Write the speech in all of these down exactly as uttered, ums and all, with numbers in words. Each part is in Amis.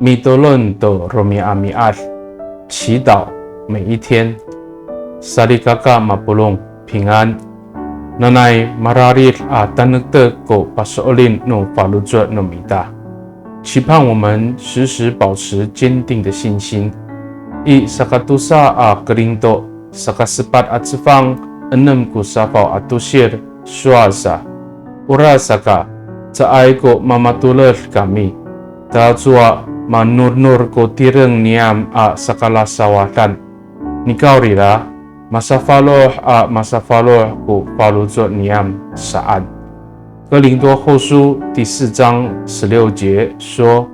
Mitolon to romi'ami'ad, 祈祷每一天。Salikaka mapolong, 平安。Nanay mararid a tanektek ko paso'elin no faloco' no mita. 期盼我们时时保持坚定的信心。I sakatosa a Korinto, sakasepat a cefang, enem ko safaw a tosir, sowal sa, orasaka, caay ko mamatoled kami, tacowa manordnor ko tireng niyam a sakalasawadan. Nikawrira, masafaloh a masafaloh ko faloco' niyam saan. 哥林多后书第四章十六节说，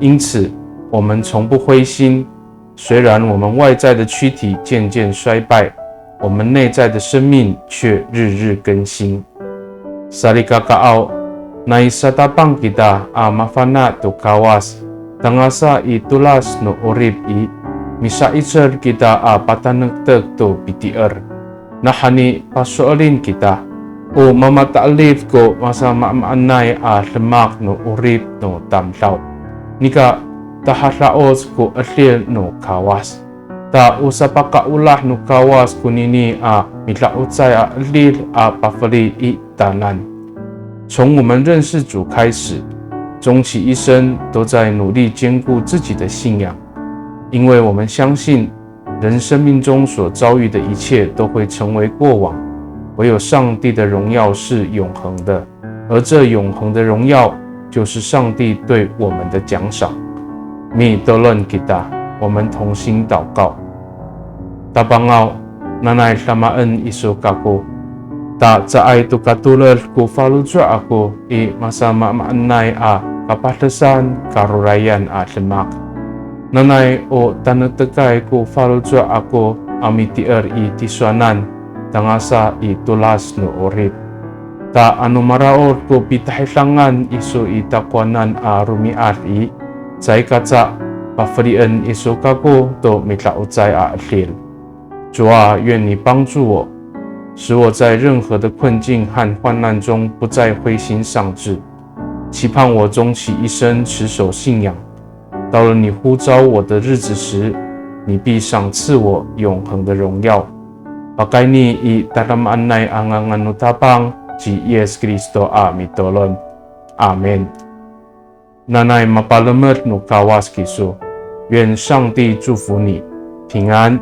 因此我们从不灰心，虽然我们外在的躯体渐渐衰败，我们内在的生命却日日更新。Salikakaaw, nai satapang kita a mafana' to Kawas, tangasa i tolas no 'orip i, misa'icel kita a patanektek to pitier. Nawhani paso'elin kita, o mamata'elif ko masamaamaanay a demak no 'orip no tamdaw. Nika tahada'oc ko 'edil no Kawas. Ta o sapakaolah no Kawas konini a mida'ocay a 'edil a pafeli i tanan. 从我们认识主开始，终其一生都在努力坚固自己的信仰，因为我们相信 人生命中所遭遇的一切都会成为过往，唯有上帝的荣耀是永恒的，而这永恒的荣耀就是上帝对我们的奖赏。Mitolon kita, 我们同心祷告。Tapangaw, nanay damaen iso kako. Ta caay to katoled ko faloco' ako i masamaamaanay a kapadesan karorayan a demak. Nanay o tanektekay ko faloco' ako a mitier i tisowanan, tangasa i tolas no 'orip. Ta ano maraod ko pitahidangan iso i takowanan a romi'ad i, caay kaca pafelien iso kako to mida'ocay a 'edil. 主啊，愿你帮助我，使我在任何的困境和患难中不再灰心丧志，期盼我终其一生持守信仰， 到了你呼召我的日子时，你必赏赐我永恒的荣耀。Pakayni i tadamaanay a ngangan no Tapang ci Yis Kristo a mitolon. Amin. Nanay mapalemed no Kawas kiso. 愿上帝祝福你，平安。